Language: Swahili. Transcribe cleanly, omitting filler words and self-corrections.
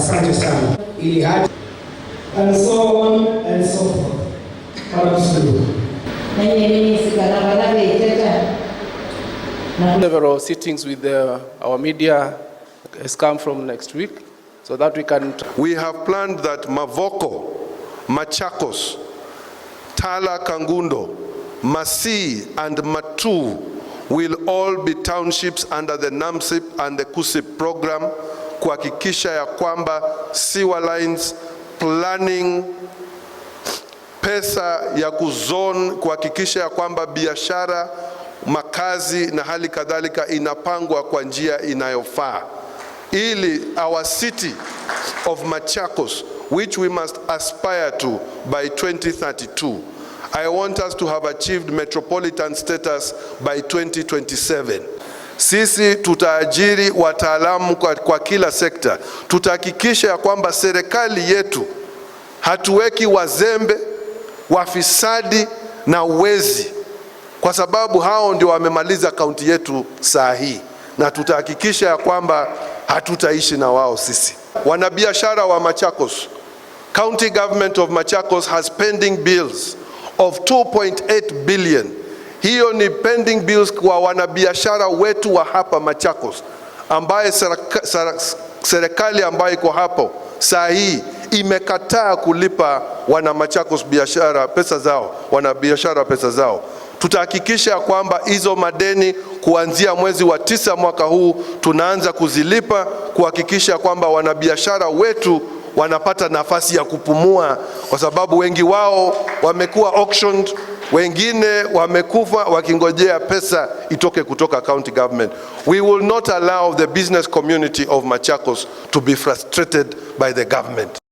Asante sana. Ili hadi And so on and so forth. Madam Suluhu. Nanyeminyisigana vana veiteta. Several sittings with our media has come from next week so that we can We have planned that Mavoko, Machakos, Tala Kangundo, Masi and Matu will all be townships under the NAMSIP and the KUSIP program kuhakikisha ya kwamba sewer lines, planning, pesa ya kuzone, kuhakikisha ya kwamba biashara, makazi na hali kadhalika inapangwa kwa njia inayofaa ili our city of Machakos, which we must aspire to by 2032, I want us to have achieved metropolitan status by 2027. Sisi tutaajiri wataalamu kwa kila sekta. Tutahakikisha ya kwamba serikali yetu hatuweki wazembe, wafisadi na wezi, kwa sababu hao ndio wamemaliza kaunti yetu saa hii, na tutahakikisha ya kwamba hatutaishi na wao sisi. Wanabiashara wa Machakos, County Government of Machakos has pending bills of 2.8 billion. Hiyo ni pending bills kwa wanabiashara wetu wa hapa Machakos, ambaye serikali ambayo iko hapo saa hii imekataa kulipa wana Machakos biashara pesa zao, wanabiashara pesa zao. Tutahakikisha kwamba hizo madeni kuanzia mwezi wa 9 mwaka huu tunaanza kuzilipa, kuhakikisha kwamba wanabiashara wetu wanapata nafasi ya kupumua, kwa sababu wengi wao wamekuwa auctioned, wengine wamekufa wakingojea pesa itoke kutoka county government. We will not allow the business community of Machakos to be frustrated by the government.